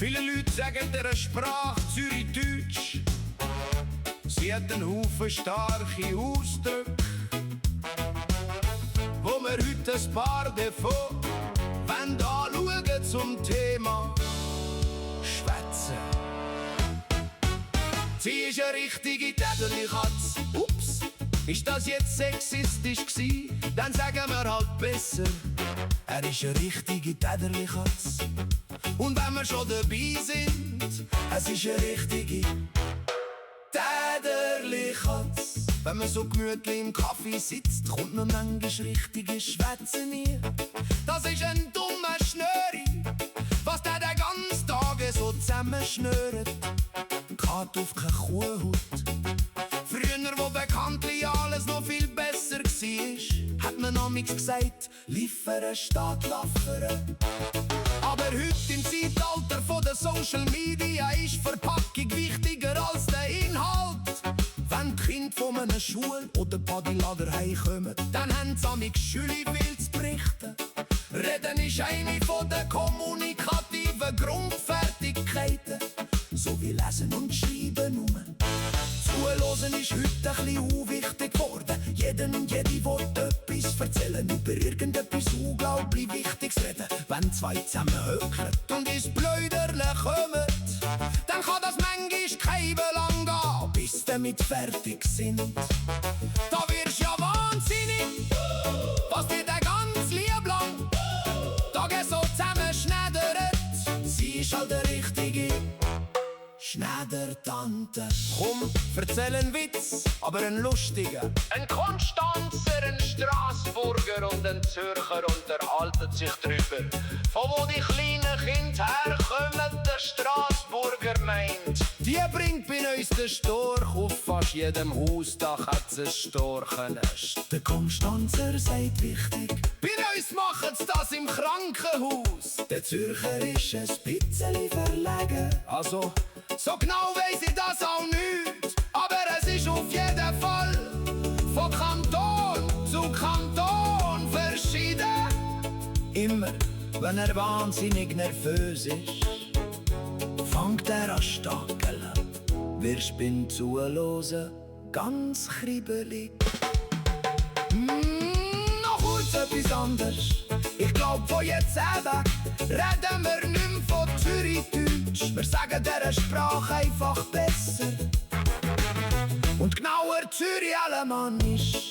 Viele Leute sagen der Sprache Zürichdeutsch. Sie hat einen Haufen starke Ausdrücke, wo wir heute ein paar davon anschauen zum Thema Schwätzen. Sie ist eine richtige Täterli-Katz. Ups, ist das jetzt sexistisch gsi? Dann sagen wir halt besser, er ist eine richtige Täterli-Katz. Und wenn wir schon dabei sind, es ist eine richtige Täterli-Katz. Wenn man so gemütlich im Kaffee sitzt, kommt man manchmal richtiges Schwätzen nie. Das ist ein dummer Schnöri, was der den ganzen Tag so zusammenschnürt. Geht auf keine Kuhhaut. Früher, wo bekanntlich alles noch viel besser war, hat man amigs gesagt, liefern statt laffern. Aber heute im Zeitalter von der Social Media ist Verpackung wichtiger als der Inhalt. Wenn die Kinder von einer Schule oder Bodylager heimkommen, dann haben sie amig Schüli viel zu berichten. Reden ist eine von den kommunikativen Grundfertigkeiten, so wie Lesen und Schreiben nur. Zuhören ist heute ein bisschen unwichtig geworden. Jeden und jede will etwas erzählen, über irgendetwas unglaublich Wichtiges reden. Wenn zwei zusammen hocken und ins Blöderle kommen, dann kann das manchmal kein lang gehen, bis sie damit fertig sind. Da wirst ja wahnsinnig, was dir der ganz lieb lang Tage so zusammenschneidert. Sie ist halt der richtige Schneidertante. Komm, erzähl einen Witz, aber einen lustigen. Ein Konstanzer, ein Strassburger und ein Zürcher unterhalten sich drüber, von wo die kleinen Kinder herkommen. Der Strassburger meint, die bringt bei uns den Storch. Auf fast jedem Hausdach hat sie ein Storchenest. Der Konstanzer sagt wichtig, bei uns machen's das im Krankenhaus. Der Zürcher ist ein bisschen verlegen. Also, so genau weiss ich das auch nicht, aber es ist auf jeden Fall von Kanton zu Kanton verschieden. Immer, wenn er wahnsinnig nervös ist, fängt er an stackeln. Wirst beim Zuhören ganz kribbelig. Noch kurz etwas anderes. Ich glaub, von jetzt weg reden wir nicht mehr von Zürichdeutsch. Wir sagen dieser Sprache einfach besser und genauer Zürich-Alemannisch.